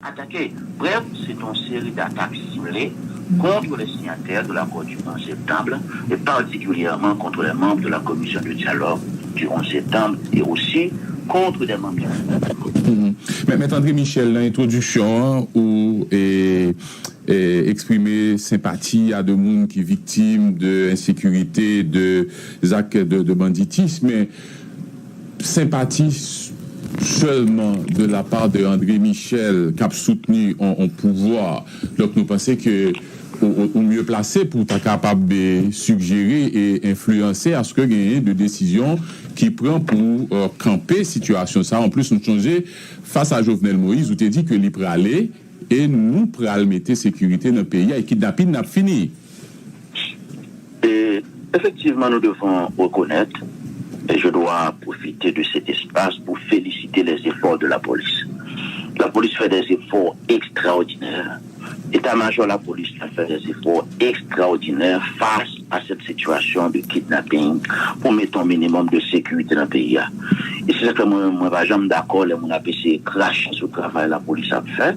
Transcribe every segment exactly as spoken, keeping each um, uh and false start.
Attaqué. Bref, c'est une série d'attaques ciblées contre les signataires de l'accord du onze septembre et particulièrement contre les membres de la commission de dialogue du onze septembre et aussi contre des membres du Men, Mèt André Michel, nan entwodiksyon an, ou e, e, eksprime senpati a de moun ki viktim de ensekirite, de zak de, de banditis, men senpati sèlman de la part de André Michel k ap soutni on, on pouvwa. Donk nou panse ke ou, ou, ou mye plase pou ta kapab e, sigjere e enfliyanse aske genyen de desizyon ki pran pou e, kanpe sitiyasyon sa. Anplis, nou sonje, fas a Jovenel Moïse, ou te di ke li prale e nou pral mete sekirite nan peyi a e kidnapin ap fini. Et effectivement, nous devons reconnaître, et je dois profiter de cet espace pour féliciter les efforts de la police. La police fait des efforts extraordinaires. État-major la police a fait des efforts extraordinaires face à cette situation de kidnapping pour mettre un minimum de sécurité dans le pays. Et c'est ça que moi, moi, je ne suis pas d'accord, les gens qui essayé de cracher sur le travail de la police a fait.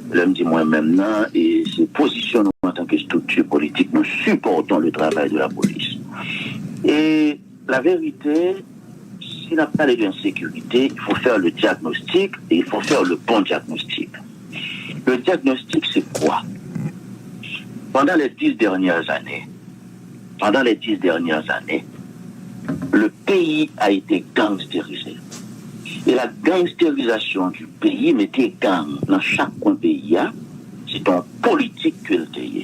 Lè m di mwen menm nan, e se pozisyon nou antanke estrikti politik, nous supportons le travail de la police. Et la vérité, si n ap pale de ensekirite, il faut faire le diagnostic et il faut faire le bon diagnostic. Le diagnostic, c'est quoi? Pendant les dix dernières années, pendant les dix dernières années, le pays a été gangstérisé. E la gangstérisation du pays, mete gang nan chak kwen peyi a, se yon politik ke l te ye.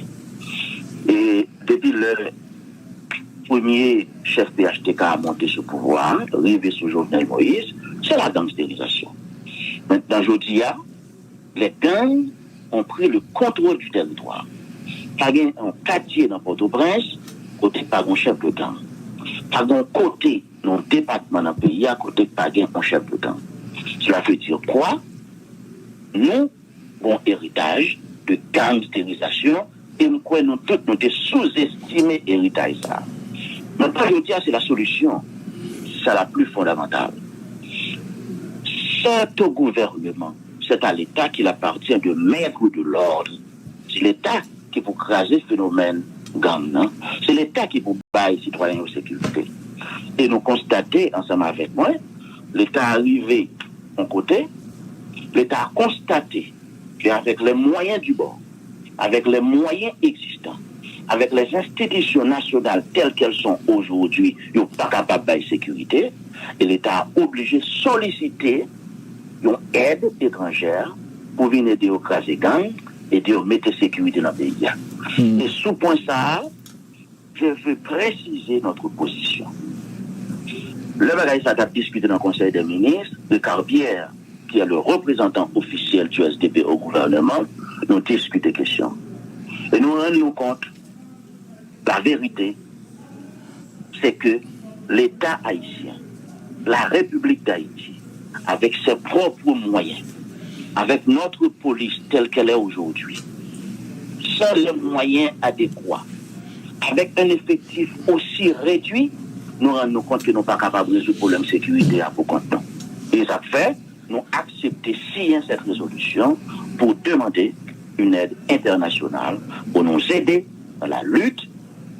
E depi lè premye chèf P H T K a monte sou pouvwa a, rive sou Jovenel Moïse, se la gangstérisation. Mentnan, jodi a, les gangs ont pris le contrôle du territoire. Pa gen yon katye nan Pòtoprens kote pa gen yon chèf de gang. Pa gen yon kote nan yon depatman nan peyi a kote pa gen yon chèf de gang. Cela veut dire quoi? Nou gen yon eritaj de gangstérisation e m kwè nou tout nou te souzestime eritaj sa. Mentnan, jodi a, se la solution, c'est la plus fondamentale. C'est au gouvernement, c'est à l'État qu'il appartient de mettre de l'ordre. Se Leta ki pou kraze fenomèn gang nan. Se Leta ki pou bay sitwayen yo sekirite. E nou konstate ansanm avèk mwen, Leta a rive yon kote, Leta a konstate que avec les moyens du bord, avec les moyens existants, avec les institutions nationales telles qu'elles sont aujourd'hui, yo pa kapab bay sekirite, e Leta a oblije solisite yon èd etranjè pou vin ede yo kraze gang, ede yo mete sekirite nan peyi a. E sou pwen sa a, je veux préciser notre position. Lè bagay sa t ap diskite nan Konsèy dè Minis, Ricard Pierre, qui est le représentant officiel du S D P au gouvernement, nou diskite kesyon. E nou rann nou kont, la vérité, c'est que l'État haïtien, la République d'Haïti, avec ses propres moyens, avec notre police telle qu'elle est aujourd'hui, sans les moyens adéquats, avec un effectif aussi réduit, nou rann nou kont ke nou pa kapab rezoud pwoblèm sekirite a pou kont nou. E sa fè, nou aksepte siyen cette résolution pour demander une aide internationale pour nous aider dans la lutte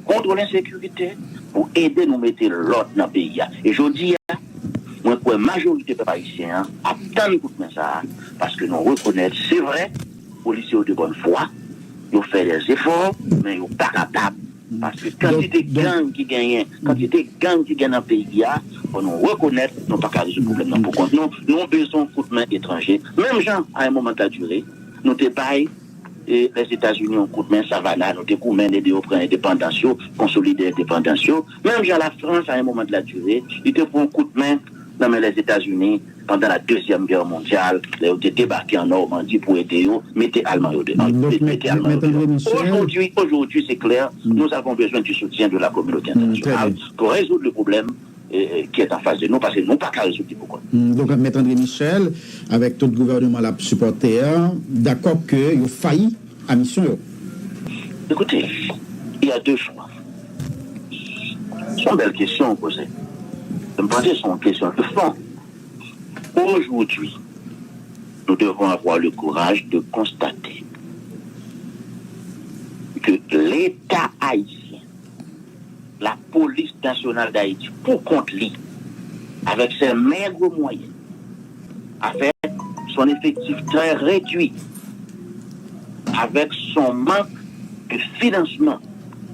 contre l'insécurité, pou ede nou mete lòd nan peyi a. E jodi a, mwen kwè majorite pèp ayisyen an ap tann kout men sa a, paske nou rekonèt, se vre, polisye yo de bòn fwa, yo fè dè zefò, men yo pa kapab. Paske kantite gang ki genyen, kantite gang ki gen nan peyi a, fò nou rekonèt, nou pa ka rezoud pwoblèm nan pou kont nou. Nou bezwen yon kout men etranje. Menm jan, a yon moman de la durée, nou te bay e Lèzetazini yon kout men Savannah, nou te goumen ede yo pran endepandans yo, konsolide endepandans yo. Menm jan Lafrans, a yon moman de la durée, li te pran yon kout men nan men Lèzetazini pandan la Deuxième Guerre mondiale, lè yo te debake an Nòmandi pou ede yo mete Alman yo deyò. Mete Alman yo deyò. Aujourd'hui, aujourd'hui, c'est clair, nous avons besoin du soutien de la communauté internationale pour résoudre le problème e, e, ki est en face de nou, paske nou pa ka rezoud li pou kont nou. Donk, Mèt André Michel, avèk tout gouvènman l ap sipòte a, dakò ke yo fayi a misyon yo. Écoutez, il y a deux choix. Se yon bèl kesyon w poze. M panse se yon kesyon de fon. Aujourd'hui, nous devons avoir le courage de constater que l'État haïtien, la police nationale d'Haïti, pour compte lui, avec ses maigres moyens, avec son effectif très réduit, avec son manque de financement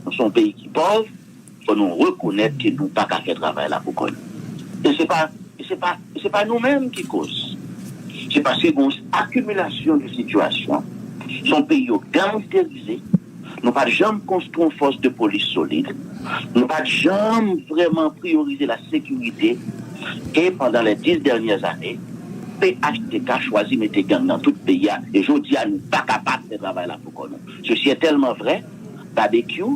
dans son pays qui est pauvre, fò nou rekonèt ke nou pa ka fè travay la pou kò nou. E se pa, e se pa, e se pa nou menm ki koz. Se paske gen yon akimilasyon de sitiyasyon. Se yon peyi yo gangsterize. Nou pa t janm konstwi yon fòs de polis solid. Nou pa t janm vrèman priyorize la sekirite. E pandan les dix dernières années, P H T K chwazi mete gang nan tout peyi a. E jodi a, nou pa kapab fè travay la pou kò nou. Sesi e tèlman vrè, Babekyou,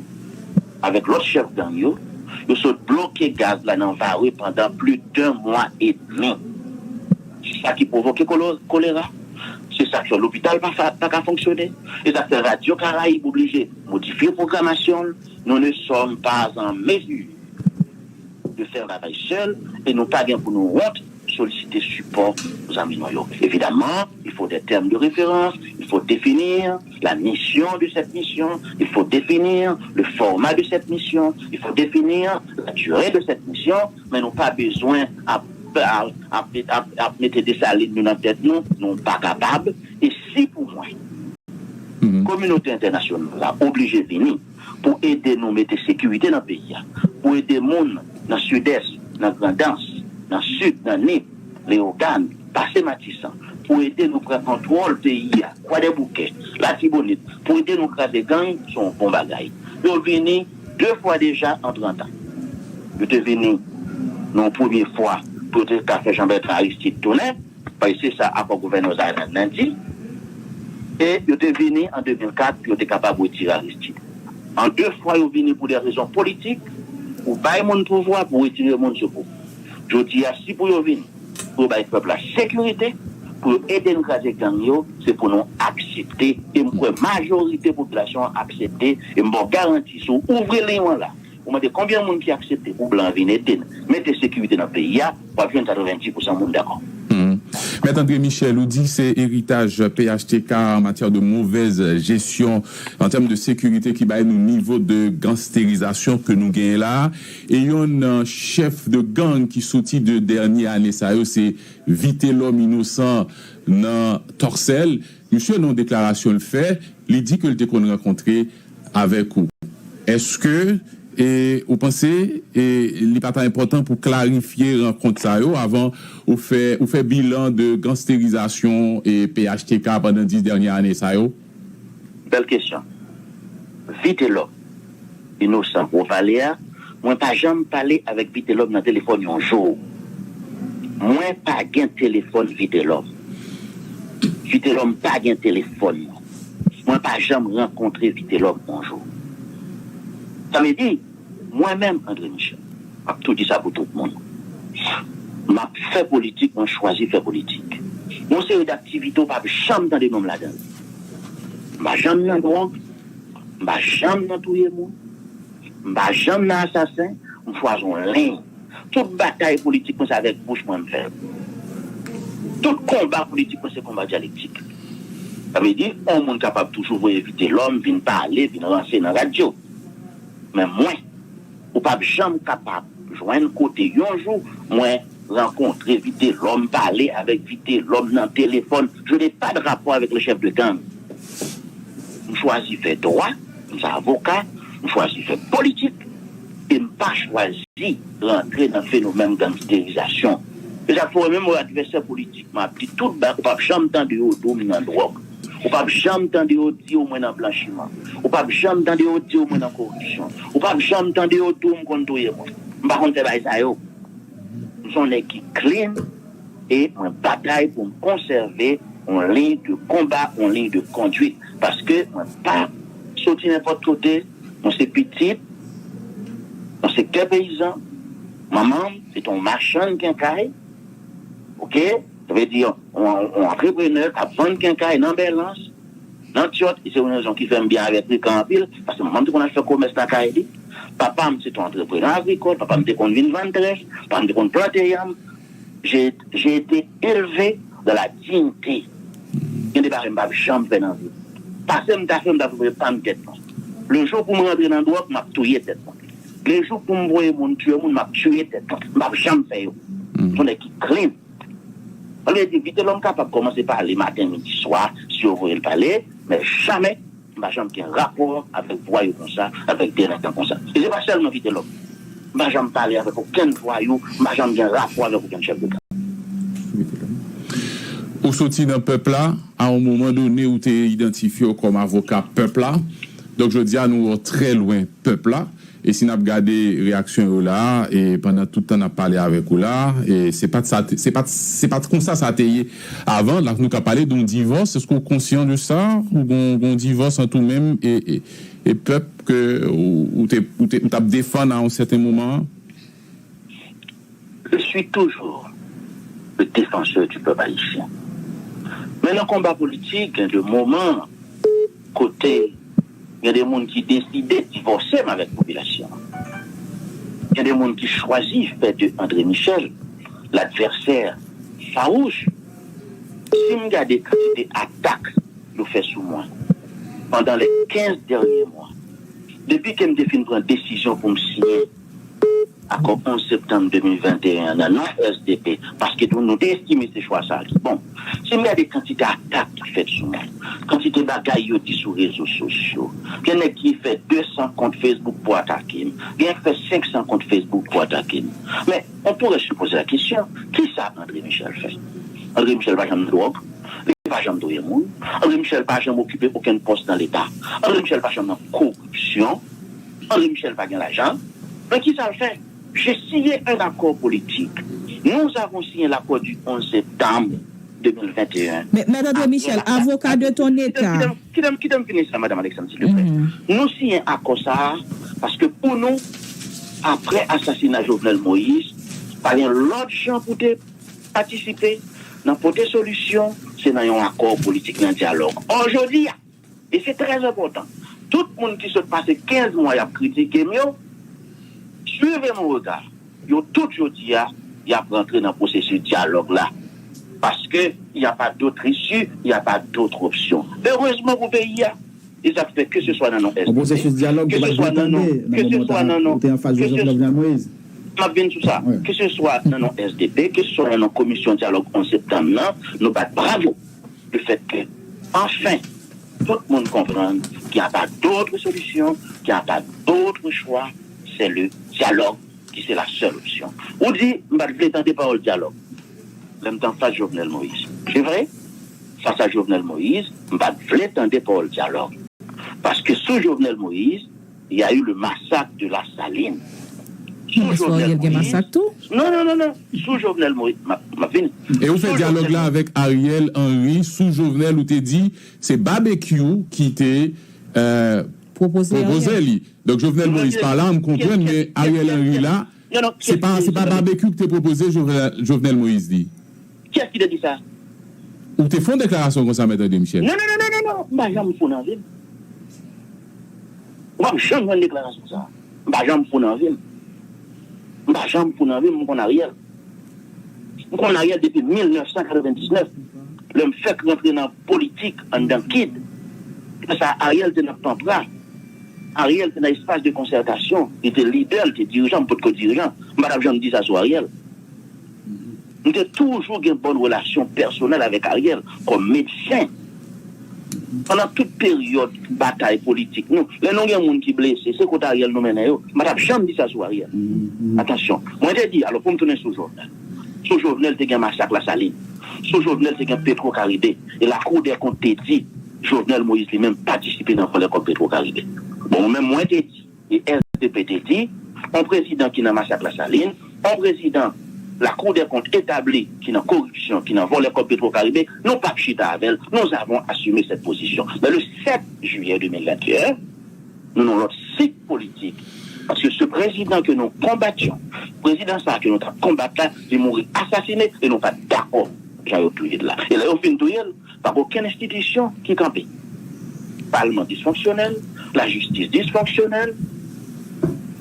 avèk lòt chèf gang yo, yo sot bloke gaz la nan Vare pandan plis de mwa edmi. Se sa ki pwovoke kolo- kolera. Se sa k fè lopital pa, fa- pa ka fonksyone. E sa k fè Radyo Karayib oblije modifye pwogramasyon l. Nous ne sommes pas en mesure de faire travay sèl e nou pa gen pou nou wont solisite sipò zanmi nou yo. Évidemment, il faut des termes de référence, il faut définir la mission de cette mission, il faut définir le format de cette mission, il faut définir la durée de cette mission, men nou pa bezwen ap, ap, ap, ap, ap mete Desalin nou nan tèt nou, nou pa kapab. E si pou mwen, kominote entènasyonal la oblije vini pou ede nou mete sekirite nan peyi a, pou ede moun nan Sidès, nan Grandans, nan Sid, nan Nip, Leyogàn, pase Matisan, pou ede nou pran kontwòl peyi a, Kwadèboukè, Latibonit, pou ede nou kraze gang, se yon bon bagay. Yo vini de fwa deja an trant an. Yo te vini nan yon premye fwa pou yo te ka fè Jean Bertrand Aristide tounen, paske se sa akò Governors Island lan di. E yo te vini an de mil kat pou yo te kapab retire Aristide. An de fwa, yo vini pou de rezon politik, pou bay moun pouvwa, pou retire moun sou pouvwa. Jodi a, si pou yo vini, pou yo bay pèp la sekirite, pou yo ede n kraze gang yo, se pou nou aksepte, e m kwè majorite popilasyon an aksepte, e m ba w garanti, si w ouvri liy mwen la, ou mande konbyen moun ki aksepte pou blan vin ede n mete sekirite nan peyi a, w ap jwenn katrevenndis pousan moun dakò. Mèt André Michel, ou di se eritaj P H T K an matyè de movèz jesyon an tèm de sekirite ki bay nou nivo de gansterizasyon ke nou genyen la. E yonn nan chèf de gang ki soti de dènye ane sa yo se Vitelòm Inosan nan Tòsèl. Misye nan yon deklarasyon l fè, li di ke l te konn rankontre avèk ou. Èske e, ou panse e, li pa ta enpòtan pou klarifye rankont sa yo avan ou fè, ou fè bilan de gansterizasyon e, P H T K pandan dis dènye ane sa yo? Bèl kesyon. Vitelòm Inosan ou pale a, mwen pa janm pale avèk Vitelòm nan telefòn yon jou. Mwen pa gen telefòn Vitelòm. Vitelòm pa gen telefòn mwen. Mwen pa janm rankontre Vitelòm yon jou. Sa vle di, mwen menm, André Michel, m ap tou di sa pou tout moun. M ap fè politik, mwen chwazi fè politik. Yon seri daktivite ou p ap janm tande non m ladan l. M pa janm nan dwòg, m pa janm nan touye moun, m pa janm nan asasen, m chwazi yon liy. Tout batay politik mwen se avèk bouch mwen m fè l. Tout konba politik mwen se konba dyalektik. Sa vle di, yon moun kapab toujou voye Vitelòm vin pale, vin ranse nan radyo. Men mwen, ou p ap janm kapab jwenn kote yon jou mwen rankontre Vitelòm, pale avèk Vitelòm nan telefòn. Je n'ai pas de rapport avec le chef de gang. M chwazi fè dwa, m se avoka, m chwazi fè politik, e m pa chwazi rantre nan fenomèn gangsterizasyon. Se sa k fè w wè menm yon advèsè politik, m ap di tout bagay, ou p ap janm tande yo di w m nan dwòg. Ou p ap janm tande yo di w mwen nan blanchiman. Ou p ap janm tande yo di w mwen nan koripsyon. Ou p ap janm tande yo di w m konn touye moun. M pa konn fè bagay sa yo. M se yon nèg ki clean e mwen batay pou m konsève yon liy de konba, yon liy de kondwit. Paske mwen pa soti nenpòt kote, mwen se pitit yon sektè peyizan, manman m se te yon machann kenkay, oke? Sa vle di yon, yon, yon antreprenè k ap vann kenkay nan Bèlans, nan Tyòt, e se yon rezon ki fè m byen avèk Rikan anpil, paske manman m te konn al fè komès lakay li. Papa m se te yon antreprenè agrikòl, papa m te konn vin vann trèf, papa m te konn plante yanm. J'ai, j'ai été élevé dans la dignité. Gen de bagay m p ap janm fè nan vi m. Pase m ta fè, m ta voye pa m tèt mwen. Le jou pou m rantre nan dwòg, m ap touye tèt mwen. Le jou pou m voye moun tiye moun, m ap tiye tèt mwen. M p ap janm fè yo. M se yon nèg ki clean. Sa vle di, Vitelòm kapab kòmanse pale maten, midi, swa, si yo voye l pale, men jamè m pa janm gen rapò avèk vwayou konsa, avèk delenkan konsa. E se pa sèlman Vitelòm. M pa janm pale avèk okenn vwayou, m pa janm gen rapò avèk okenn chèf de gang. Ou soti nan pèp la, a yon moman done ou te idantifye w kòm avoka pèp la. Donk jodi a nou wè w trè lwen pèp la. E si n ap gade reyaksyon yo la, e pandan tout tan n ap pale avèk ou la, e se pa t sa, se pa t, se pa t konsa sa te ye avan. La nou ka pale de yon divòs, èske w konsyan de sa? Ou gon, gon divòs ant ou menm e, e, e pèp ke ou, ou te, ou te, ou t ap defann a yon sèten moman? Je suis toujours le défenseur du peuple haïtien. Men nan konba politik, gen de moman kote gen de moun ki deside divòse m avèk popilasyon an. Gen de moun ki chwazi fè de André Michel ladvèsè fawouch. Si m gade kantite atak yo fè sou mwen pandan les quinze derniers mois, depi ke m te fin pran desizyon pou m siyen akò onz septanm de mil venteyen an nan non S D P, paske nou, nou te estime se chwa sa a ki bon. Si m gade kantite atak ki fèt sou mwen, kantite bagay yo di sou rezo sosyo, gen nèg ki fè de san kont Facebook pou atake m, gen nèg ki fè senk san kont Facebook pou atake m. Men, on pourrait se poser la question, kisa André Michel fè? André Michel pa janm nan dwòg, li pa janm touye moun, André Michel pa janm okipe okenn pòs nan Leta, André Michel pa janm nan koripsyon, André Michel pa gen lajan. Men kisa l fè? J'ai signé un accord politique. Nous avons signé l'accord du onze septembre deux mille vingt et un. Men, Mèt André Michel, avocat de ton état. Kite m, kite m, kite m fini sa, Madame Alexandre, s'il te plaît. Nou siyen akò sa a, paske pou nou, apre asasina Jovenel Moïse, pa gen lòt jan pou te patisipe nan pote solisyon, se nan yon akò politik, nan dyalòg. Ò, jodi a, e se trè enpòtan, tout moun ki sot pase kenz mwa y ap kritike m yo, suivez mon regard, yo tout jodi a, y ap rantre nan pwosesis dyalòg la. Paske y a pa dòt isi, y a pa dòt opsyon. Erezman pou peyi a, e sa k fè ke se swa nan non S D P, ke se swa nan non, ke se swa nan non, ke se swa, m ap vin sou sa, ke se swa nan non S D P, ke se swa nan non komisyon dyalòg onz septanm nan, nou bat bravo. Le fait que, enfin, tout moun konprann qu'il n'y a pas d'autre solution, qu'il n'y a pas d'autre choix, c'est le dialogue qui c'est la seule option. Ou di, m pa t vle tande pawòl dyalòg lè m t anfas Jovenel Moïse. Se vre, fas a Jovenel Moïse, m pa t vle tande pawòl dyalòg. Paske sou Jovenel Moïse, il y a eu le massacre de la Saline. Sou Jovenel Moïse. Non, non, non, non. Sou Jovenel Moïse. M ap vini. E ou fè dyalòg la avèk Ariel Henry. Sou Jovenel, ou te di se Babekyou ki te pwopoze li. Donk, Jovenel Moïse pa la, m konprann, men Ariel Henry la, se pa, se pa Babekyou ki te pwopoze Jovenel, Jovenel Moïse li. Kiyès ki te di sa? Ou te fè yon deklarasyon konsa, Mèt André Michel? Non, non, non, non, non, non. M pa janm fou nan vi m. Ou p ap janm jwenn deklarasyon sa. M pa janm fou nan vi m. M pa janm fou nan vi m, m konn Ariel. M konn Ariel depi mil nèf san katrevendiznèf, lè m fèk rantre nan politik anndan kid. Lè sa a, Ariel te nan Panpra. Ariel te nan espas de konsètasyon. Li te lidè, li te dirijan, m potko dirijan. M pa t ap janm di sa sou Ariel. M te toujou gen bòn relasyon pèsonèl avèk Ariel kòm medsen. Pandan tout peryòd batay politik nou, lè nou gen moun ki blese, se kot Ariel nou mennen yo. M pa t ap janm di sa sou Ariel. Atansyon. Mwen te di, alò, pou m tounen sou Jovenel. Sou Jovenel te gen masak Lasalin. Sou Jovenel te gen Petro Caribe. E Lakou dè Kont te di, Jovenel Moïse li menm patisipe nan vòlè kòb Petro Caribe. Bon, mwen menm, mwen te di, e S D P te di, yon prezidan ki nan masak Lasalin, yon prezidan Lakou dè Kont etabli ki nan koripsyon, ki nan vòlè kòb Petro Caribe, nou p ap chita avè l, nous avons assumé cette position. Men le sept juillet deux mille vingt et un, nou nan lòt sik politik. Paske se prezidan ke nou konbatyon, prezidan sa a ke nou t ap konbat la, li mouri asasine e nou pa t dakò jan yo touye l la. E lè yo fin touye l, pa gen okenn enstitisyon ki kanpe. Palman disfonksyonèl, lajistis disfonksyonèl.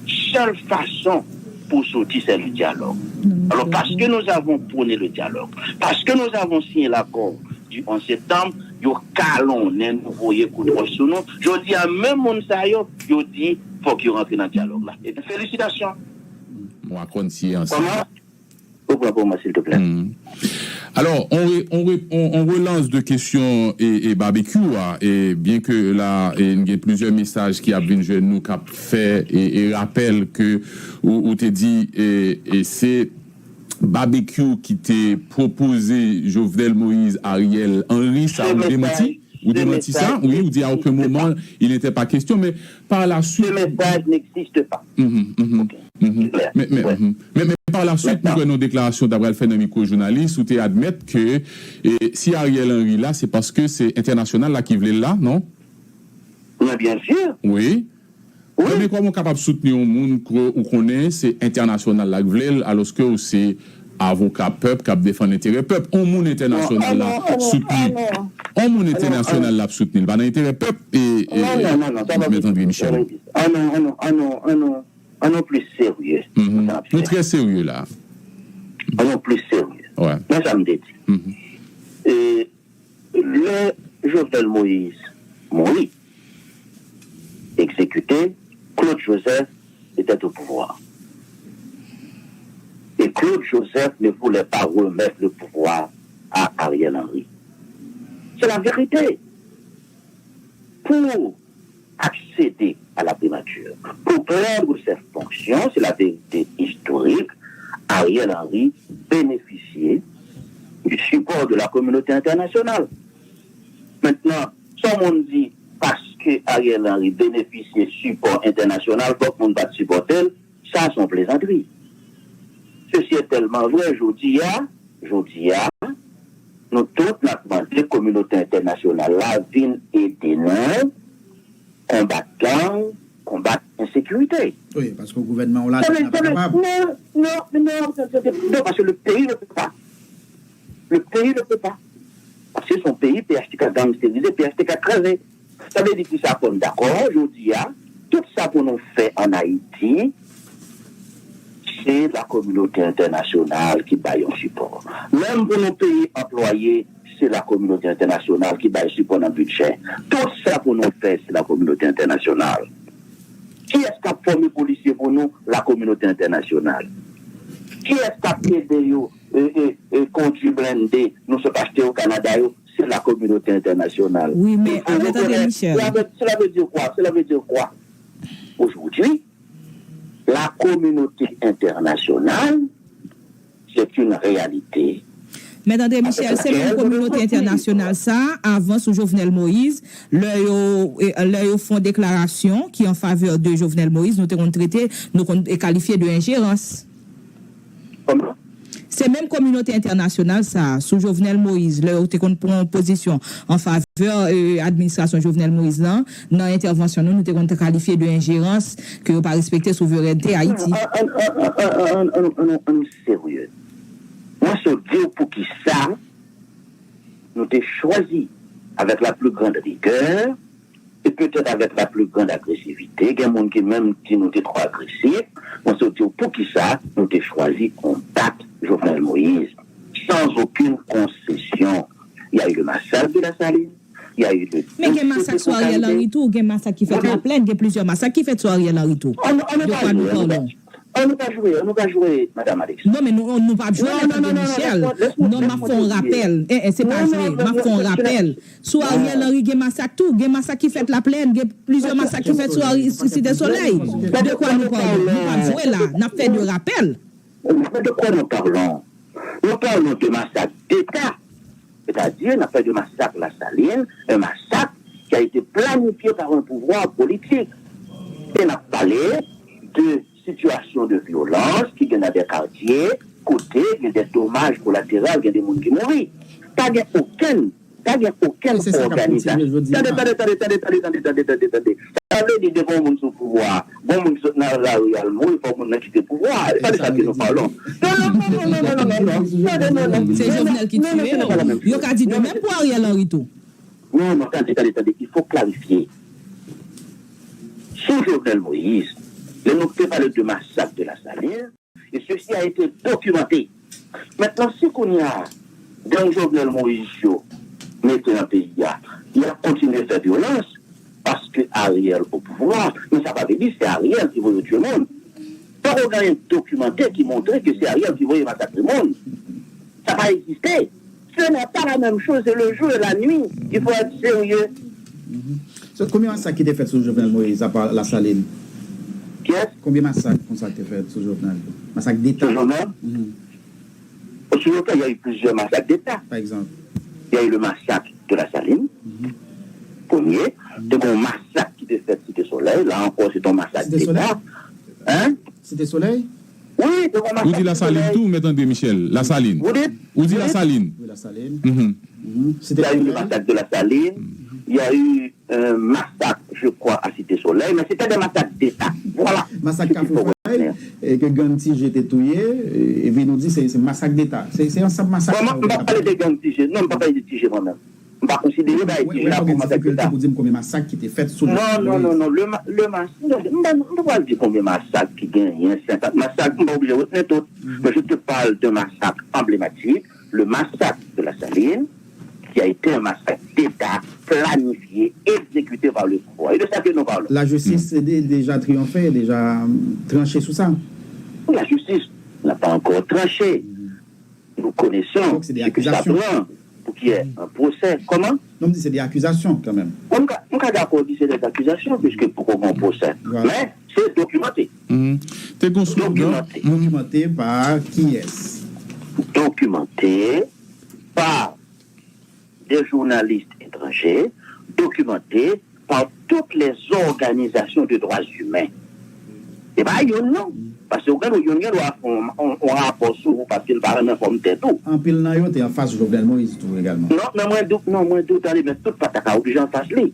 Sèl fason pou soti, c'est le dialogue. Alors, parce que nous avons prôné le dialogue, parce que nous avons signé l'accord du onze septembre, yo kalonnen nou, voye kout wòch sou nou. Jodi a, menm moun sa yo, yo di fòk yo rantre nan dyalòg la. Ebyen, felisitasyon. Mwen konn si ansanm. Kòman? Ou pran pou mwen, silteplè. Alò, on, re, on, re, on, on relans de kesyon e, e babekyou a, e byen ke la e, n gen plizyè mesaj ki ap vin jwenn nou k ap fè e, e rapèl ke ou, ou te di e, e se babekyou ki te pwopoze Jovenel Moïse, Ariel Henry, sa ou demanti? Ou demanti sa? Wi, ou di à aucun moment il n'était pas question, mais par la suite. Ce message n'existe pas. Men, men, men, men, men par la suite, nou wè nan deklarasyon ta pral fè nan mikwo jounalis, ou te admèt ke e, si Ariel Henry la, se paske se entènasyonal la ki vle l la, non? Men byen si. Wi. Wi. Men kòman w kapab soutni yon moun ke ou konnen se entènasyonal la k vle l, alòske ou se avoka pèp k ap defann enterè pèp? Yon moun entènasyonal la soutni. Yon moun entènasyonal la ap soutni l. Pa nan enterè pèp e, e, Non, non, non, non, sa pa Mèt André Michel. Ann nou, ann nou, ann nou, ann nou, ann nou pli serye. Nou trè serye la. Ann nou pli serye. Wè. Men sa m te di. E, lè Jovenel Moïse mouri, exécuté, Claude Joseph était au pouvoir. Et Claude Joseph ne voulait pas remettre le pouvoir à Ariel Henry. C'est la vérité. Pour accéder à la primature, pour prendre cette fonction, c'est la vérité historique, Ariel Henry bénéficiait du support de la communauté internationale. Maintenant, si on dit parce que Ariel Henry bénéficiait support international, fòk moun pa t sipòte l, sa se yon plezantri. Ceci est tellement vrai, jodi a, jodi a, nou tout n ap mande kominote entènasyonal la vin ede nou konbat gang, konbat ensekirite. Wi, paske gouvènman w la, nou pa kapab. Non, non, non, non, paske le peyi ne pe pa. Le peyi ne pe pa. Paske se yon peyi P H T K gangstérize, P H T K kraze. Sa vle di ki sa fò n dakò jodi a, tout sa pou nou fè ann Ayiti, se la kominote entènasyonal ki bay yon sipò. Menm pou nou peye anplwaye, se la kominote entènasyonal ki bay sipò nan bidjè. Tout sa pou nou fè, se la kominote entènasyonal. Kiyès k ap fòme polisye pou nou? La kominote entènasyonal. Kiyès k ap ede yo e, e, e, kondui blende, nou sot achte yo Kanada yo? Se la kominote entènasyonal. Wi, men, Mèt André Michel. Cela veut dire quoi? Cela veut dire quoi? Aujourd'hui, la communauté internationale, c'est une réalité. Mèt André Michel, se menm kominote entènasyonal sa, avan sou Jovenel Moïse, lè yo, e, lè yo fè yon deklarasyon ki an favè de Jovenel Moïse, nou te konn trete, nou konn, e, kalifye de enjerans. Kòman? Se menm kominote entènasyonal sa, sou Jovenel Moïse, lè yo te konn pran pozisyon an favè, e, administrasyon Jovenel Moïse lan, nan entèvansyon nou, nou te konn kalifye de enjerans, ke yo pa respekte souverènte Ayiti. Ann nou serye. Mwen sot di w poukisa nou te chwazi, avec la plus grande rigueur, e petèt avèk la plus grande agressivité, gen moun ki menm di nou te twò agresif, mwen sot di w poukisa nou te chwazi konbat Jovenel Moïse, sans aucune concession. Il y a eu le massacre de la Saline, il y a eu le... Men gen masak sou Ariel Henry tou, gen masak ki fèt Laplèn, gen plizyè masak ki fèt sou Ariel Henry tou. De kwa nou palon? Ann nou pa jwe, ann nou pa jwe, Madam Alex. Non, men nou, nou p ap jwe, Mèt André Michel. Non, m ap fè yon rapèl. Eh, eh, se pa jwe, m ap fè yon rapèl. Sou Ariel Henry gen masak tou, gen masak ki fèt Laplèn, gen plizyè masak ki fèt sou Ari-, sou Site Solèy. De kwa nou palon? Nou p ap jwe la, n ap fè de rapèl. Mais de quoi nous parlons? Nous parlons de massacre d'État. C'est-à-dire, n ap pale de masak Lasalin, un massacre qui a été planifié par un pouvoir politique. E n ap pale de sitiyasyon de vyolans ki gen nan de katye, kote gen de domaj kolateral, gen de moun ki mouri. Pa gen okenn, pa gen okenn òganizasyon. Tande, tande, tande, tande, tande, tande, tande, tande, tande. Sa vle di devan yon moun sou pouvwa, bon moun ki sot nan lari al mouri, fò moun nan kite pouvwa. E pa de sa ke nou palon. Non, non, non, non, non, non, non. Tande, non, non. Se Jovenel ki tiye yo. Yo ka di de menm pou Ariel Henry tou. Non, non, tande, tande, tande. Il faut clarifier. Sous Jovenel Moïse, lè nou te pale de masak de Lasalin, et ceci a été documenté. Maintenant, si kounye a, gang Jovenel Moïse yo, mete nan peyi a, y ap kontinye fè vyolans paske Ariel o pouvwa, men sa pa vle di se Ariel ki voye yo tiye moun. Poko gen anyen dokimante ki montre ke se Ariel ki voye masakre moun. Sa pa egziste. Ce n'est pas la même chose, c'est le jour et la nuit. Il faut être sérieux. So, konbyen masak ki te fèt sou Jovenel Moïse apa Lasalin? Kiyès? Konbyen masak konsa ki te fèt sou Jovenel? Masak deta. Sou Jovenel? Sou Jovenel, il y a eu plusieurs massacres d'État. Pa egzanp. Il y a eu le massacre de la Saline, premier. Te gen yon masak ki te fèt Site Solèy. La ankò, se yon masak Site Solèy? Deta. Hein? Site Solèy? Wi, te gen yon masak. Ou di Lasalin tou, Mèt André Michel? Lasalin. Vous dites? Ou di Lasalin? Wi, Lasalin. Mhm. Mhm. Il y a eu le massacre de la Saline. Il y a eu un massacre, je crois, à Cité Soleil, mais c'était des massacres d'État. Voilà. Masak Kafou Fay, e ke gang Ti Je te touye, e, epi nou di se se masak deta. Se se ansanm masak. Bon, mwen pa pale de gang Ti Je. Non, mwen pa pale de Ti Je mwen menm. Mwen pa konsidere bagay Ti Je a kòm masak deta. Pou di m konbyen masak ki te fèt sou Non, non, non, non. Le, ma- le mas, non, mwen mwen pa pral di konbyen masak ki genyen, senkant masak, mwen pa oblije reteni tout. Mais je te parle d'un massacre emblématique, le massacre de la Saline, qui a été un massacre d'État planifié, exécuté par le pouvoir. Et de ça que nous parlons. La justice est dé- déjà triomphé, déjà euh, tranché sou sa. La justice n'a pas encore tranché. Nous connaissons ce que ça prend pour qu'il y ait un procès. Comment? Non, m di se de akizasyon kanmenm. Mwen ka, mwen ka dakò di se de akizasyon, puisque poko gen pwosè. Men, se dokimanté. Te gen slogan. Dokimanté pa kiyès? Dokimanté pa de journalistes étrangers, dokimanté pa toutes les organisations de droits humains. E pa youn non. Paske ou gen yon gen dwa fè yon rapò sou ou paske l pa renmen fòm tèt ou. Anpil nan yo te anfas Jovenel Moïse tou egalman. Non, men mwen di w, non, mwen di w tande, men tout pa ta ka oblije anfas li.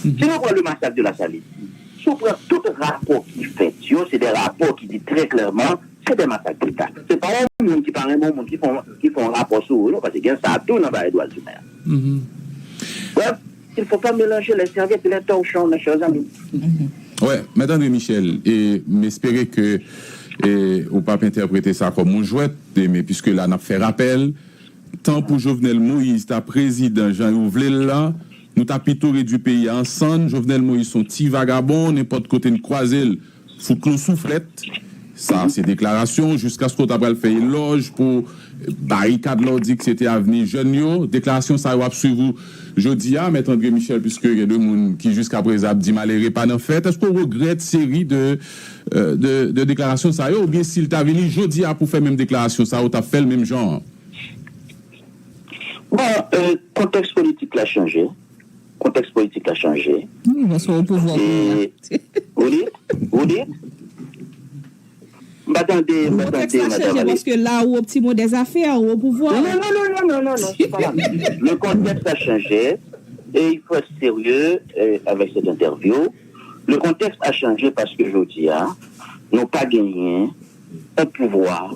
Si nou pran le masak de la Saline, si w pran tout rapò ki fèt yo, se de rapò ki di trè klèman, se de masak deta. Se pa yon moun ki pa renmen yon moun ki fè yon rapò sou ou non, paske gen sa tou nan bagay dwa imen. Bref, il faut pas mélanger les serviettes et les torchons, mes chers amis. Wè, Mèt André Michel, e m espere ke e, ou p ap entèprete sa kòm yon jwèt, e, men piske la n ap fè rapèl, tan pou Jovenel Moïse ta prezidan jan yo vle l la, nou ta pito redui peyi a an sann. Jovenel Moïse se yon ti vagabon, nenpòt kote n kwaze l, fout l yon souflèt. Sa se deklarasyon, jiskaske w ta pral fè elòj pou barikad la w di ke se te avni jèn yo. Deklarasyon sa yo ap swiv ou jodi a, Mèt André Michel, piske gen de moun ki jiskaprezan ap di malere pa nan fèt. Èske w regrèt seri de, de, de deklarasyon sa yo, oubyen si l ta vini jodi a pou fè menm deklarasyon sa yo, w t ap fè l menm jan an? Bon, euh, kontèks politik la chanje. Kontèks politik la chanje. Wi, paske o pouvwa kounye a. Ou di? Ou di? M pa tande, m pa tande, Kontèks la chanje paske la ou optimo des affaires, ou o pouvwa. Non, non, non, non, non, non, non, c'est pas la même chose. Le contexte a changé et il faut être sérieux euh, avec cette interview. Le contexte a changé parce que je dis, hein, nous pas gagné un pouvoir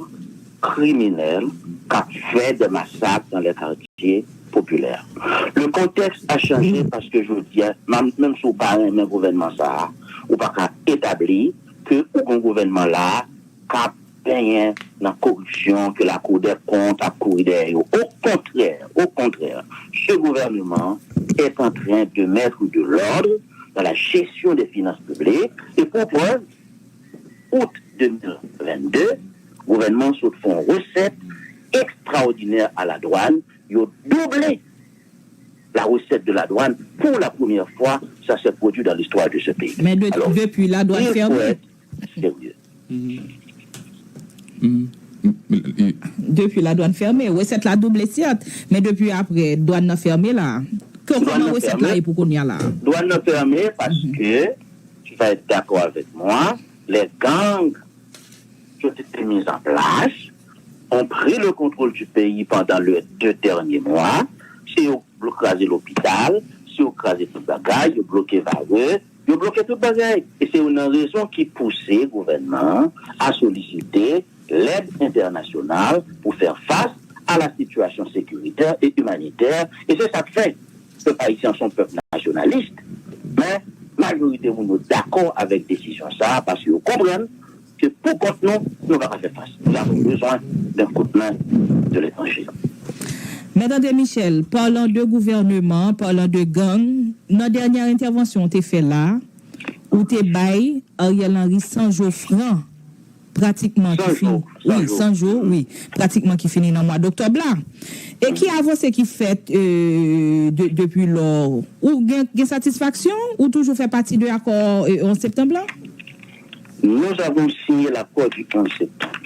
criminel qui a fait des massacres dans les quartiers populaires. Le contexte a changé parce que je dis, hein, même si vous parlez un gouvernement, ça, ou pas établi, ke ou gen gouvènman la k ap benyen nan koripsyon ke la Cour des comptes ap kouri dèyè yo. Au contraire, au contraire, ce gouvernement est en train de mettre de l'ordre dans la gestion des finances publiques. Et pour preuve, août deux mille vingt-deux, gouvènman sot fè yon resèt ekstraòdinè a la dwàn, yo double la recette de la douane pour la première fois, ça s'est produit dans l'histoire de ce pays. Men de, depi la dwàn fèmen. Sérieux. Depi la dwàn fèmen, resèt la double sèt, men depi apre dwàn nan fèmen la. Kòman resèt la ye pou kounye a la? Dwàn nan fèmen paske tu vas être d'accord avec moi, les gangs qui ont été mis en place ont pris le contrôle du pays pendant les deux derniers mois. Se yo blo- kraze lopital, se yo kraze tout bagay, yo bloke Varreux, yo bloke tout bagay. E se youn nan rezon ki pouse gouvènman an a solisite lèd entènasyonal pou fè fas a la sitiyasyon sekirite e imanitè. E se sa k fè pèp ayisyen an se yon pèp nasyonalis. Men majorite moun yo dakò avèk desizyon sa a paske yo konprann ke pou kont nou, nou pa ka fè fas. Nous avons besoin d'un coup de main de l'étranger. Mèt André Michel, parlant de gouvènman, parlant de gang, nan dènyè entèvansyon w te fè la, ou te bay Ariel Henry san jou fran, pratikman ki fini, wi, san jou, wi, pratikman ki fini nan mwa doktòb la. E ki avanse ki fèt, euh, de, depi lò? Ou gen, gen satisfaksyon? Ou toujou fè pati de akò, euh, onz septanm la? Nous avons signé l'accord du onze septembre.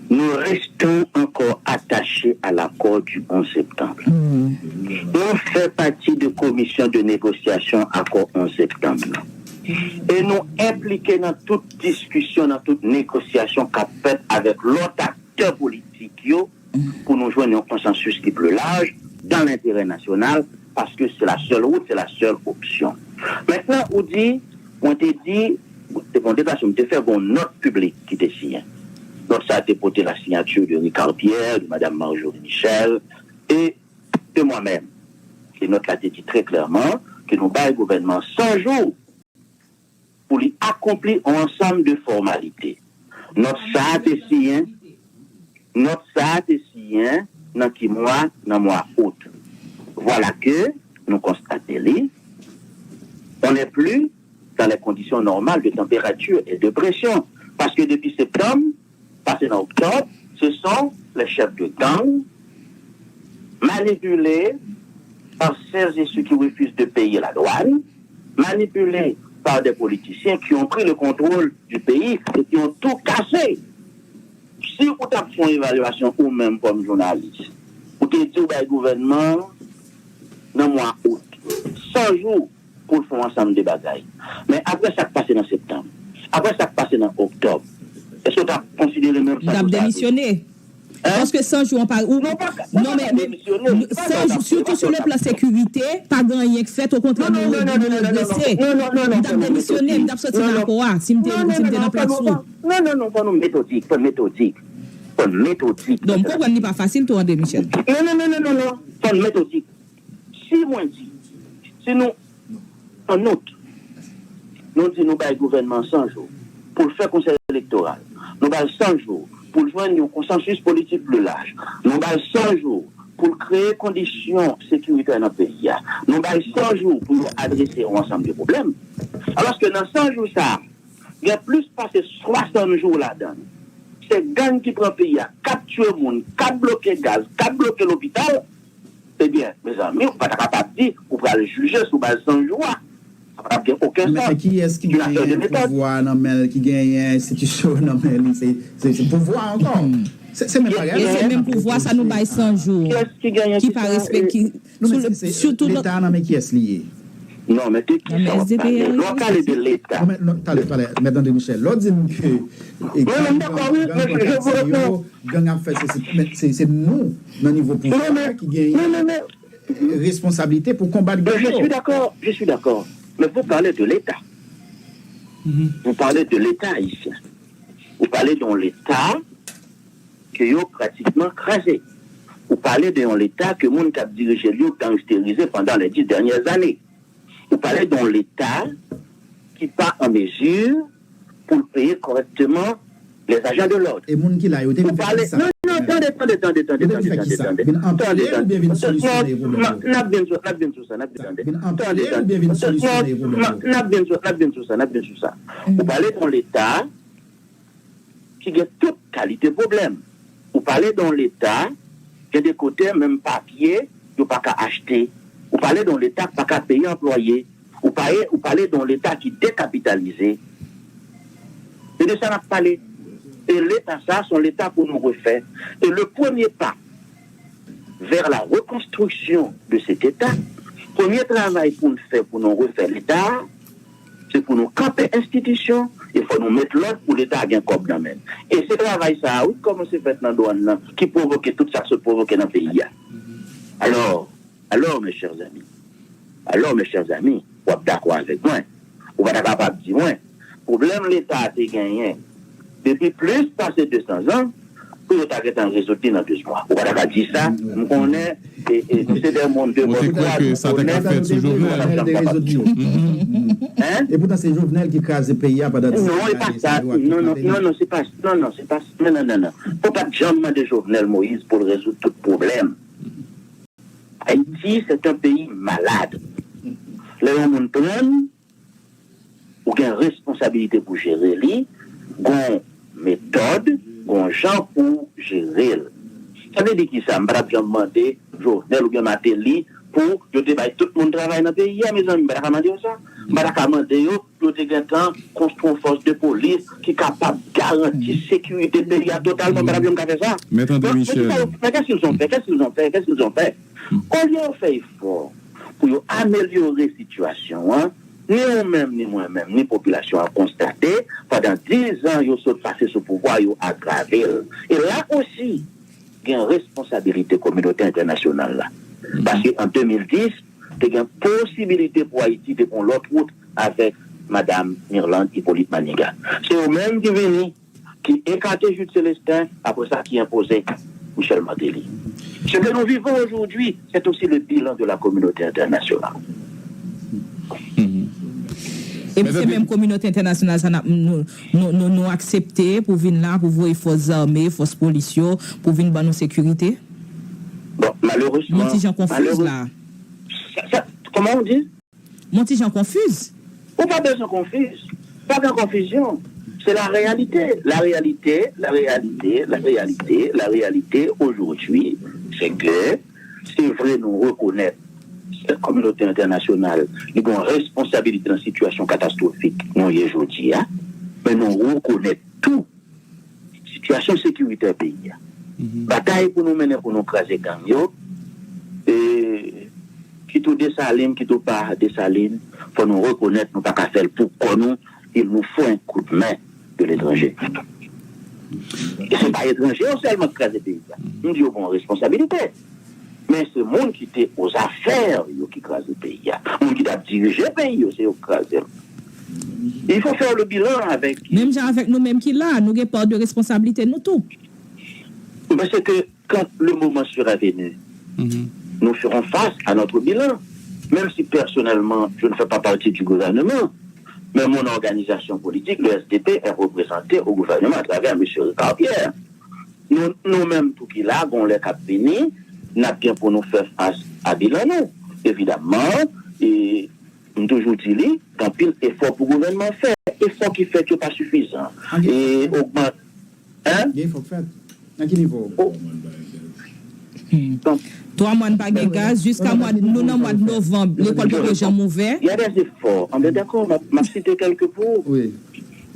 Nous restons encore attachés à l'accord du onze septembre. Nou fè pati de komisyon de negosyasyon akò onz septanm nan. E nou enplike nan tout diskisyon, nan tout negosyasyon k ap fèt avèk lòt aktè politik yo pou nou jwenn yon konsansis ki pli laj dans l'intérêt national, paske se la sèl wout, se la sèl opsyon. Mentnan, ou di, mwen te di, se bon deplasman, m te fè yon nòt piblik ki te siyen. Nòt sa a te pote la siyati de Ricard Pierre, de Madame Marjorie Michel, e de mwen menm. E nòt la te di trè klèman ke nou bay gouvènman san jou pou li akonpli yon ansanm de fòmalite. Nòt sa a te siyen, nòt sa a te siyen nan ki mwa? Nan mwa out. Vwala ke nou konstate li, on n'est plus dans les conditions normales de température et de pression. Paske depi septanm, pase nan oktòb, ce sont les chefs de gang manipulés par celles et ceux qui refusent de payer la douane, manipulés par des politiciens qui ont pris le contrôle du pays et qui ont tout cassé. Si ou t ap fè yon evalyasyon ou menm kòm jounalis, ou te di ou bay gouvènman nan mwa out san jou pou l fè yon ansanm de bagay. Men apre sa k pase nan septanm, apre sa k pase nan oktòb, èske w t ap konsidere menm san jou sa a? Demisyone. Paske san jou an pa ou. Non, men, men san jou, sitou sou le plan sekirite, pa gen anyen k fèt, okontrè, nou, nou regrese. M t ap demisyone, m t ap soti nan akò a, si m te, si m te nan plas ou. Non, non, non, fò nou metodik, fò n metodik. Fò n metodik. Donk, m konprann li pa fasil tou, André Michel. Non, non, non, non, non, non. Fò n metodik. Si mwen di, si nou, an out, nou di nou bay gouvènman san jou pou l fè konsèy elektoral, nou ba l san jou pou l jwenn yon konsansis politik pli laj, nou ba l san jou pou l kreye kondisyon sekiritè nan peyi a, nou ba l san jou pou yo adrese yon ansanm de pwoblèm. Alòske nan san jou sa a, gen plis pase swasant jou ladan l. Se gang ki pran peyi a, k ap tiye moun, k ap bloke gaz, k ap bloke lopital. Ebyen, mezanmi, ou pa ta kapab di ou pral jije sou baz san jou a. Sa pa t ap gen okenn sans. Se yon afè de metòd. Men kiyès ki genyen pouvwa a nan men l, ki genyen enstitisyon yo nan men li? Se, se, se pouvwa a ankò. Se, se menm bagay la. E se menm pouvwa sa nou bay san jou, ki pa respekte. Non, men si se Leta a, nan men kiyès li ye? Non, men de kisa w ap pale? Lè w pale de Leta. Non, men talè, talè, Mèt André Michel, lè w di m ke gang ap fè sesi, gang ap fè sesi, men se, se nou, nan nivo pouvwa a, ki genyen responsablite pou konbat gang yo. Je suis d'accord, je suis d'accord. Mais vous parlez de l'État. Vous parlez de l'État haïtien. Vous parlez d'un État ke yo pratikman kraze. Ou pale de yon Leta ke moun k ap dirije l yo gangsterize pandan les dix dernières années. Ou pale de yon Leta ki pa an mezi pou l peye kòrèkteman les agents de l'ordre. E moun ki la yo te vin fè kisa? Non, non, tande, tande, tande, tande, tande, tande, tande. Vin anpile oubyen vin solisyone pwoblèm yo? N ap vin sou, n ap vin sou sa, n ap vin, tande. Vin anpile oubyen vin solisyone pwoblèm yo? N ap vin sou, n ap vin sou sa, n ap vin sou sa. Ou pale de yon Leta ki gen tout kalite pwoblèm. Ou pale de yon Leta, gen de kote menm papye yo pa ka achte. Ou pale de yon Leta ki pa ka peye anplwaye. Ou pale, ou pale de yon Leta ki dekapitalize. Se de sa n ap pale. E Leta sa a, se yon Leta pou nou refè. E le premye pa vers la reconstruction de cet État, premye travay pou n fè pou nou refè Leta a, se pou nou kanpe enstitisyon, e fò nou met lòd pou Leta a gen kòb nan men l. E se travay sa a, wi, ki kòmanse fèt nan dwàn nan, ki pwovoke tout sa k sot pwovoke nan peyi a. Alò, alò, mes chers amis, alò, mes chers amis, w ap dakò avèk mwen. Ou pa ta kapab di mwen, pwoblèm Leta a te genyen depi plis pase de san zan, pou yo ta gentan rezoud li nan douz mwa. Ou pa ta ka di sa, m konnen e, e, nou se de moun de Ou te kwè ke sa te ka fèt sou Jovenel? Hein? E poutan se Jovenel ki kraze peyi a pandan dis ane. Non, e pa sa. Non, non, non, non, se pa, non, non, se pa, non, non, non, non. Ou pa t janm mande Jovenel Moïse pou l rezoud tout pwoblèm. Ayiti, se yon peyi malad. Lè yon moun pran l, ou gen responsabilite pou jere li, gon metòd, gon jan pou jere l. Sa vle di ki sa? M pa t ap janm mande Jovenel oubyen Martelly pou yo te bay tout moun travay nan peyi a, mezanmi, m pa ta ka mande yo sa. M pa ta ka mande yo pou yo te gentan konstwi yon fòs de polis ki kapab garanti sekirite peyi a totalman, m pa t ap janm ka fè sa. Mèt André Michel. Qu'est-ce qu'ils ont fait? Qu'est-ce qu'ils ont fait? Qu'est-ce qu'ils ont fait? Olye yo fè efò pou yo amelyore sitiyasyon an, ni ou menm, ni mwen menm, ni popilasyon an konstate, pandan diz an yo sot pase sou pouvwa, yo agrave l. E la osi, gen responsabilite kominote entènasyonal la. Paske an de mil dis, te gen posibilite pou Ayiti te pran lòt wout avèk Madanm Mirlande Hippolyte Manigat. Se yo menm ki vini, ki ekate Jude Célestin, apre sa ki enpoze Michel Martelly. Ce que nous vivons aujourd'hui, c'est aussi le bilan de la communauté internationale. Epi se menm kominote entènasyonal sa n ap nou, nou, nou, nou aksepte pou vin la pou voye fòs zame, fòs polis yo pou vin ban nou sekirite. Bon, malerezman. Mwen ti jan konfiz la. Sa, sa, comment on dit? Mwen ti jan konfiz. Ou pa bezwen konfiz. Pa gen konfizyon. Se la réalité. La réalité, la réalité, la réalité, la réalité aujourd'hui, c'est que c'est vrai, nou rekonèt sèt kominote entènasyonal li gen yon responsabilite nan sitiyasyon katastwofik nou ye jodi a, men nou rekonèt tou sitiyasyon sekiritè peyi a. Batay pou nou mennen pou nou kraze gang yo, e, kit ou Desalin, kit ou pa Desalin, fò nou rekonèt nou pa ka fè l pou kò nou, il nous faut un coup de main de l'étranger. E se pa etranje yo sèlman ki kraze peyi a. M di yo gen yon responsabilite. Men se moun ki te ozafè yo ki kraze peyi a. Moun ki t ap dirije peyi yo, se yo ki kraze l. Il faut faire le bilan avec. Menm jan avèk nou menm ki la, nou gen pa de responsablite nou tou. Parce que quand le moment sera venu, nous ferons face à notre bilan. Même si personnellement, je ne fais pas partie du gouvernement, mais mon organisation politique, le S D P, est représentée au gouvernement à travers M. Ricard Pierre. Nou, nou menm tou ki la, gon lè k ap vini, n ap gen pou nou fè fas a bilan nou. Evidamman, e, m toujou di li, gen anpil efò pou gouvènman fè. Efò ki fèt yo pa sifizan. E ogmante. Hein? Gen efò k fèt. Nan ki nivo? Oh. Twa mwa n pa gen gaz, jiska mwa, nou nan mwa novanm, lekòl poko janm ouvè. Il y a des efforts. An ben dakò, m ap, m ap site kèlke pou ou. Wi.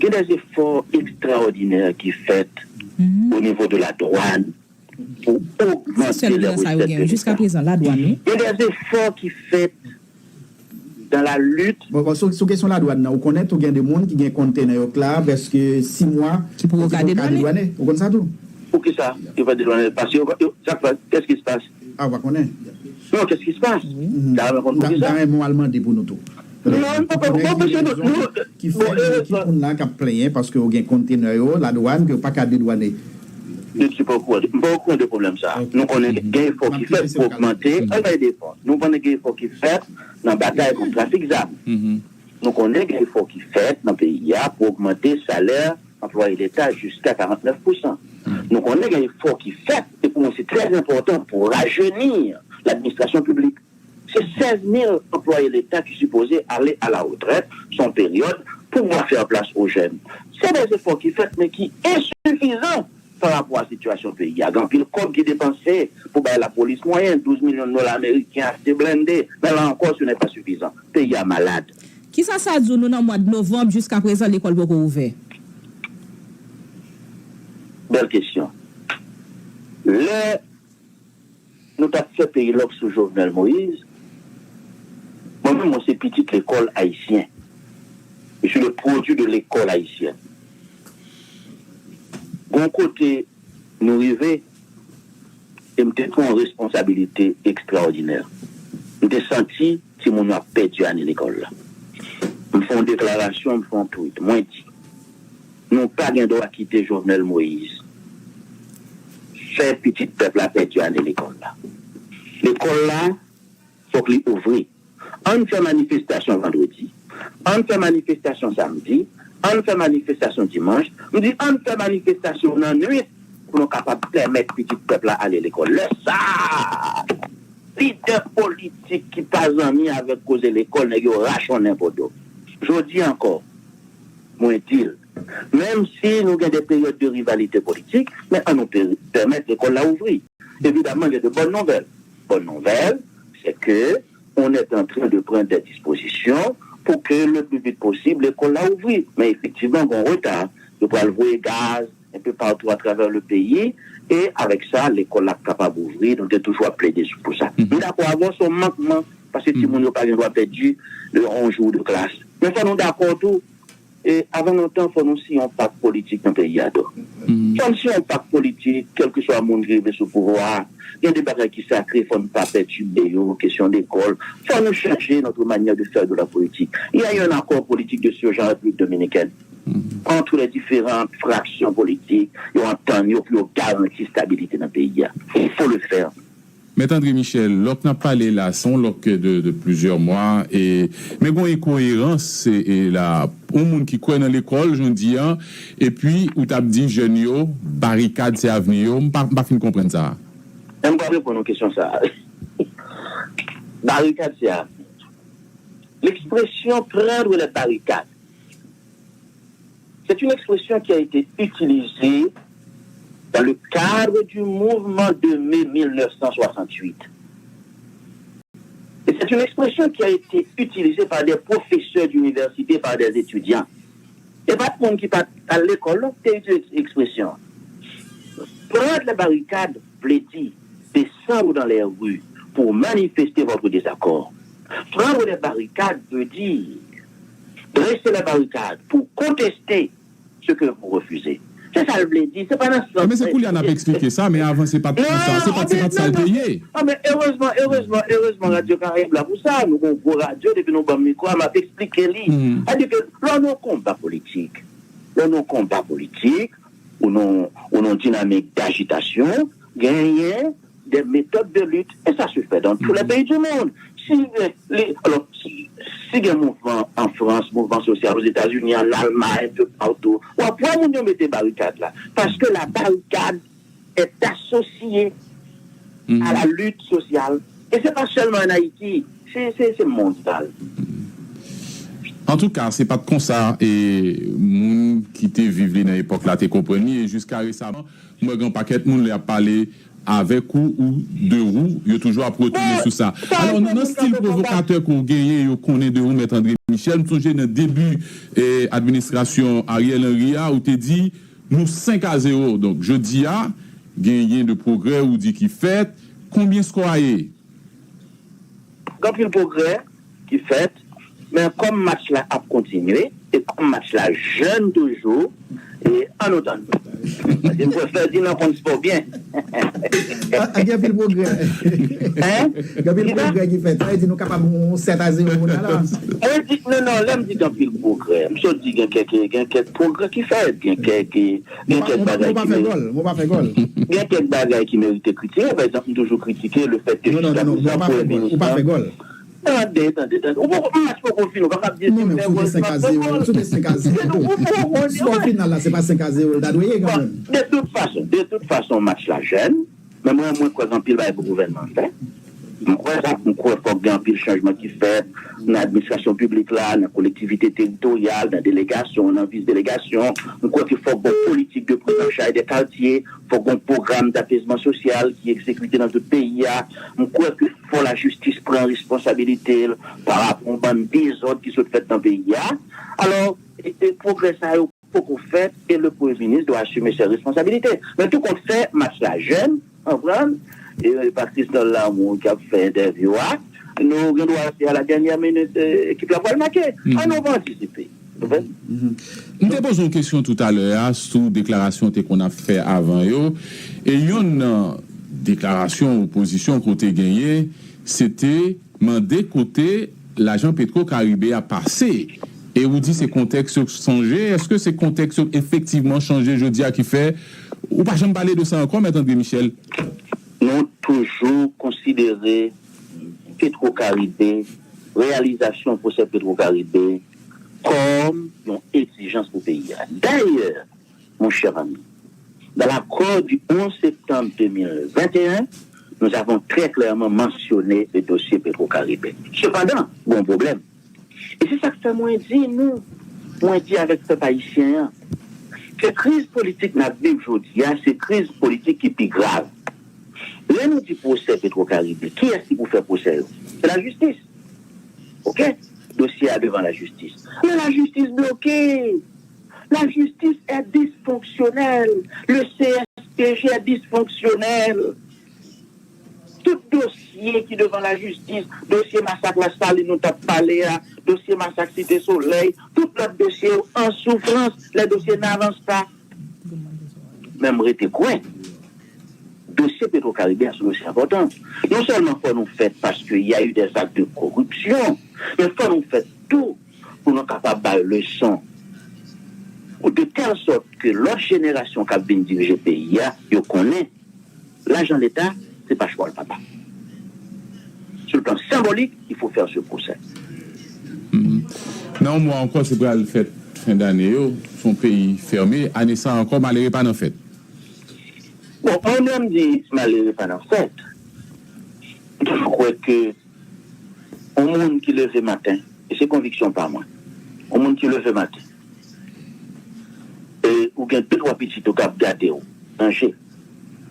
Gen des efforts extraordinaires ki fèt o nivo de la dwàn pou ogmante lè resèt de leta. Jiska prezan, la dwàn, wi. Gen des efforts ki fèt dans la lutte. Bon, bon, sou, sou kesyon la dwàn nan, ou konnen tou gen de moun ki gen kontena yo k la prèske sis mwa ki poko ka dedwane. Ou konn sa tou? Poukisa yo pa dedwane? Paske yo, yo, sa k fèt, qu'est-ce qui se passe? Ah, ou pa konnen? Non, qu'est-ce qui se passe? Sa renmen konn poukisa? Mwen al mande pou nou tou. Non, nou pa, nou pa anpeche nou. Ki fè ki moun la k ap plenyen paske yo gen kontena yo la dwàn ke yo pa ka dedwane. M pa okouran de pwoblèm sa. Nou konnen gen efò ki fèt pou ogmante, al bay de efò. Nou konnen gen efò ki fèt nan batay kont trafik zam. Nou konnen gen efò ki fèt nan peyi a pou ogmante salè anplwaye leta jiska karant nèf pousan. Nou konnen gen efò ki fèt, e pou mwen se trè enpòtan pou rajeni ladministrasyon piblik. Se sèz mil anplwaye leta ki sipoze ale a la retrèt sou yon peryòd pou mwen fè plas o jèn. Se de efò ki fèt, men ki ensifizan pa rapò a sitiyasyon peyi a. Gen anpil kòb ki depanse pou bay lapolis mwayen, douz milyon dola ameriken, achte blende, men la ankò, ce n'est pas suffisant. Peyi a malad. Kisa sa di w, nou nan mwa novanm, jiska prezan lekòl poko ouvè? Bèl kesyon. Lè nou t ap fè peyi lòk sou Jovenel Moïse, mwen menm, mwen se pitit lekòl ayisyen. Je suis le produit de l'école haïtienne. Gon kote nou rive, e m te pran yon responsabilite ekstraòdinè. M te santi timoun yo ap pèdi ane lekòl la. M fè yon deklarasyon, m fè yon tweet. Mwen di, nou pa gen dwa kite Jovenel Moïse fè pitit pèp la pèdi ane lekòl la. Lekòl la, fòk li ouvri. Ann fè manifestasyon vandredi, ann fè manifestasyon samdi, ann fè manifestasyon dimanch. M di ann fè manifestasyon nan nwit pou nou kapab pèmèt pitit pèp la ale lekòl. Lè sa a, lidè politik ki pa zanmi avèk koze lekòl, nèg yo rachonnen po do. Jodi ankò, mwen di l, menm si nou gen de peryòd de rivalite politik, men ann nou pe- pèmèt lekòl la ouvri. Evidaman, il y a de bonnes nouvelles. Bonne nouvelle, c'est que on est en train de prendre des dispositions pour que le plus vite possible l'école la ouvri. Men efektivman, gen yon reta. Yo pral voye gaz un peu partout à travers le pays. E avèk sa, lekòl la kapab ouvri. Nou te toujou ap plede sou pou sa. M dakò avè w, se yon mankman, paske timoun yo pa gen dwa pèdi yon jou de klas. Men fò nou dakò tou, e, avan lontan, fò nou siyen yon pak politik nan peyi a tou. Fò nou siyen yon pak politik, kèlkeswa moun ki rive sou pouvwa a. Gen de bagay ki sakre, fò nou pa pètibe yo, kesyon lekòl. Fò nou chanje notre manière de faire de la politique. Il y a eu un accord politique de ce genre en République dominicaine entre les différentes fractions politiques. Yo antann yo pou yo garanti stabilite nan peyi a. Il faut le faire. Mèt André Michel, lòk n ap pale la, se yon lòk de, de plizyè mwa, e, men gen yon enkoyerans, e, e la, yon moun ki kwè nan lekòl, jan w di a, epi ou t ap di jèn yo, barikad se avni yo, m pa, m pa fin konprann sa a. Men m pral reponn ou kesyon sa a. Barikad se avni. L'expression prendre les barricades, c'est une expression qui a été utilisée dans le cadre du mouvement de mai mille neuf cent soixante-huit. Et c'est une expression qui a été utilisée par des professeurs d'université, par des étudiants. E pa t moun ki pa t al lekòl non ki te itilize ekspresyon an. Prendre les barricades vle di descendre dans les rues pour manifester votre désaccord. Prendre les barricades veut dire dresser les barricades pour contester ce que vous refusez. Se sa l vle di, se pa nan sans. Men se koulye a n ap eksplike sa, men avan se pa t konsa, se pa t, se pa t sa l te ye. Ah, men erezman, erezman, erezman, Radyo Karayib la pou sa. Nou gen yon gwo radyo, depi nou ban m mikwo a, m ap eksplike li. Sa di ke lè w nan yon konba politik, lè w nan yon konba politik, ou nan, ou nan yon dinamik d'agitation, genyen des méthodes de lutte, et ça se fait dans tous les pays du monde. Si, euh, les, alors, si, si gen mouvman an Frans, mouvman sosyal Ozetazini, an Almay, un peu partout, w ap wè moun yo mete barikad la. Paske la barikad est associée à la lutte sociale. E se pa sèlman an Ayiti, se, se, se mondyal. Antouka, se pa t konsa e moun ki te viv li nan epòk la te konprann li, e jiska resaman, mwen gen yon pakèt moun lè y ap pale avèk ou, ou de ou, yo toujou ap retounen sou sa. Alò, nan, nan stil pwovokatè ke w genyen, yo konnen de ou, Mèt André Michel, m sonje nan debi, eh, administrasyon Ariel Henry a, ou te di, nou senk a zewo. Donk, jodi a, genyen de pwogrè, ou di ki fèt. Konbyen skò a ye? Gen anpil pwogrè ki fèt, men kòm match la ap kontinye, e kòm match la jèn toujou, e ann nou tann. Paske m kwè Ferdinand konn spò byen. Ah, gen anpil pwogrè. Hein? Gen anpil pwogrè ki fèt. Sa vle di nou kapab yon sèt a zewo kounye a la. Mwen di, non, non, lè m di gen anpil pwogrè, m sot di gen kèk, gen kèk pwogrè ki fèt, gen kèk, gen kèk bagay ki merite. Gen kèk bagay ki merite kritike. Pa egzanp, m toujou kritike le fèt ke jiska prezan premye minis lan. Tande, tande, tande. Ou poko, match poko fini, ou pa kab di si m fè gòl, si m pa fè gòl. Ou poko konnen. Skò final la, se pa senk a zewo l ta dwe ye kanmenm. Bon, de tout fason, de tout fason, match la jèn. Men mwen, mwen kwè gen anpil bagay pou gouvènman an fè. M kwè sa, m kwè fòk gen anpil chanjman ki fèt nan administrasyon piblik la, nan kolektivite teritoryal, nan delegasyon, nan vis delegasyon. M kwè ke fòk gen yon politik de prise en charge des quartiers, fòk gen yon pwogram d'apezman sosyal ki egzekite nan tout peyi a. M kwè ke fò lajistis pran responsabilite l pa rapò yon bann dezòd ki sot fèt nan peyi a. Alò, e, e pwogrè sa yo poko fèt e le premye minis dwa asime sè responsabilite. Men tou kont fè match la jèn, konprann, e pa Christelle Lamour k ap fè entèvyou a, nou gen dwa se a la dènyè minit, eh, ekip la pral make. Ann nou pa antisipe. Ou konprann? M te poze yon kesyon toutalè a sou deklarasyon w te konn ap fè avan yo. E youn nan deklarasyon opozisyon ke w te genyen, se te mande kote lajan Petro Caribe a pase. E ou di se kontèks yo chanje. Èske se kontèks yo efektivman chanje jodi a ki fè Ou pa janm pale de sa ankò, Mèt André Michel. Nou toujou konsidere Petro Caribe, reyalizasyon pwosè Petro Caribe, kòm yon egzijans pou peyi a. Dayè, mon cher ami, dans l'accord du onze septembre deux mille vingt et un, nous avons très clairement mentionné le dossier Petro-Caribe. Cependant, gon pwoblèm. E se sa k fè mwen di nou, mwen di avèk pèp ayisyen an, ke kriz politik n ap viv jodi a, se kriz politik ki pi grav. Lè nou di pwosè Petro Caribe, kiyès ki pou fè pwosè yo? Se lajistis. Oke? Dosye a devan lajistis. Men lajistis bloke. Lajistis est dysfonctionnelle. Le C S P J est dysfonctionnel. Tout dosye ki devan lajistis, dosye masak Lasalin nou t ap pale a, dosye masak Site Solèy, tout lòt dosye yo an soufrans, les dossiers n'avancent pas. Men m rete kwè, dosye Petro Caribe a se yon dosye enpòtan. Non sèlman fò nou fèt paske y a eu des actes de corruption, men fò nou fèt tou pou nou kapab bay leson de tèl sòt ke lòt jenerasyon k ap vin dirije peyi a, yo konnen lajan Leta, se pa chwal papa. Sur le plan symbolique, il faut faire ce procès. Nan yon mwa ankò, se pral fèt fen dane yo. Se yon peyi fèmen. Ane sa a ankò, malere pa nan fèt. Bon, mwen menm di malere pa nan fèt. M toujou kwè ke yon moun ki leve maten, e se konviksyon pa mwen, yon moun ki leve maten, e ou gen de twa pitit ou k ap gade w nan je,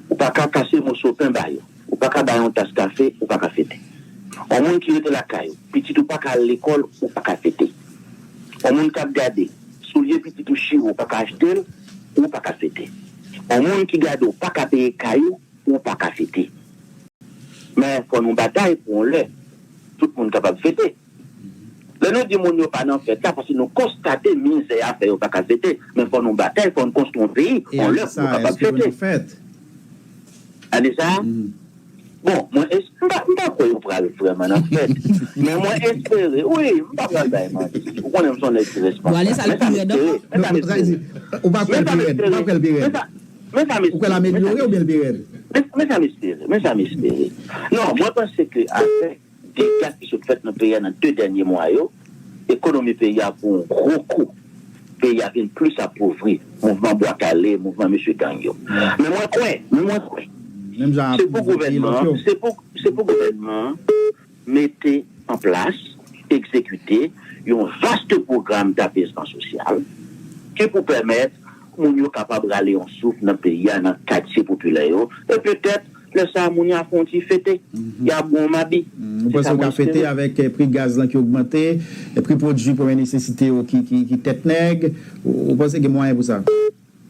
ou pa ka kase moso pen ba yo, ou pa ka ba yon tas kafe, ou pa ka fete. Yon moun ki rete lakay ou, pitit ou pa ka al lekòl, ou pa ka fete. Yon moun k ap gade soulye pitit ou chire, ou pa ka achte l, ou pa ka fete. Yon moun ki gade ou pa ka peye kay ou, ou pa ka fete. Men fò nou batay pou yon lè tout moun kapab fete. Lè nou di moun yo pa nan fèt la, paske nou konstate mizè a fè yo pa ka fete. Men fò nou batay, fò nou konstwi yon peyi, yon lè pou nou kapab fete. Ane sa a? Bon, mwen es- m pa m pa kwè yo pral vrèman nan fèt. Men mwen espere, wi, m pa pral bay manti. Ou konnen m se yon nèg ki responsab. Men sa m espere, men sa m espere. Men sa m espere. Men sa men sa m espere. Men sa m espere. Men sa m espere. Non, mwen panse ke avèk dega ki sot fèt nan peyi a nan de dènye mwa yo, ekonomi peyi a pran yon gwo kou. Peyi a vin plis apovri. Mouvman bwa kale, mouvman mesye gang yo. Men mwen kwè, men mwen kwè. Se pou gouvènman, se pou, se pou gouvènman mete an plas, egzekite yon vaste pwogram d'apezman sosyal ki pou pèmèt moun yo kapab rale yon souf nan peyi a, nan katye popilè yo, e petèt lè sa a moun yo ap fè yon ti fete, y ap bwè yon mabi. Ou panse yo ka fete avèk eh, pri gaz lan ki ogmante, eh, pri pwodui premye nesesite yo ki, ki, ki tèt nèg? Ou ou panse gen mwayen pou sa?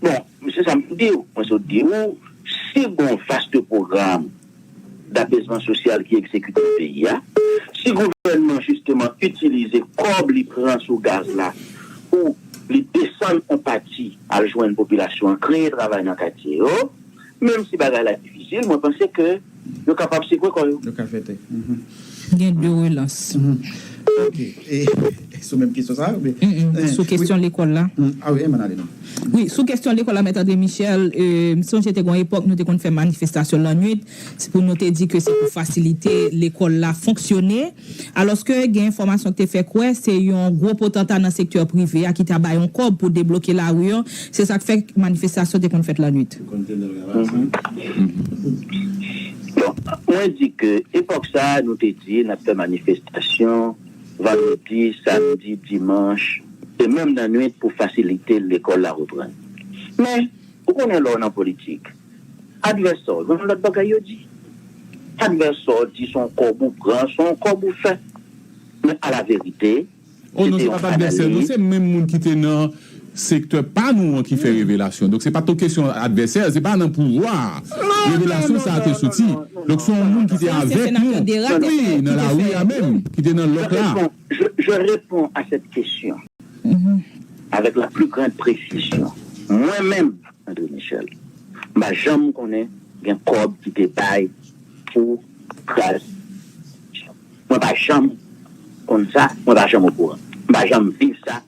Bon, se sa m di w, mwen sot di w, si gon vaste pwogram d'apezman sosyal ki egzekite nan peyi a, si gouvènman jisteman itilize kòb li pran sou gaz la pou li desann yon pati al jwenn popilasyon an, kreye travay nan katye yo, menm si bagay la difisil, mwen panse ke yo kapab sekwe kò yo. Yo ka fete. Gen de relans. Ok. E, sou menm kesyon sa? Oubyen? Mm, mm. Sou kesyon lekòl la. Ah wi, men ale non. Wi, sou kesyon lekòl la, Mèt André Michel, euh, m sonje te gon epòk nou te konn fè manifestasyon lannwit, se pou nou te di ke se pou fasilite lekòl la fonksyone. Alòske gen enfòmasyon ki te fè kwè se yon gwo potanta nan sektè prive a ki ta bay yon kòb pou debloke lari an. Se sa k fè manifestasyon te konn fèt lannwit. Bon, mwen di ke epòk sa a, nou te di n ap fè manifestasyon vandredi, samdi, dimanch, e menm nan nwit pou fasilite lekòl la reprann. Men, ou konnen lè w nan politik, advèsè w jwenn lòt bagay yo di. Advèsè w di se yon kòb ou pran, se yon kòb ou fè. Men alaverite, Oh non, se pa t advèsè nou, se menm moun ki te nan sektè pa nou an ki fè revelasyon. Donk se pa t yon kesyon advèsè, se pa nan pouvwa a revelasyon sa a te soti. Donk se yon moun ki te avèk nou, wi, nan lari a menm, ki te nan lòk la. Je, je réponds à cette question avec la plus grande précision. Mwen menm, André Michel, m pa janm konnen gen kòb ki te bay pou gaz. Mwen pa janm konn sa, mwen pa janm okouran. M pa janm viv sa,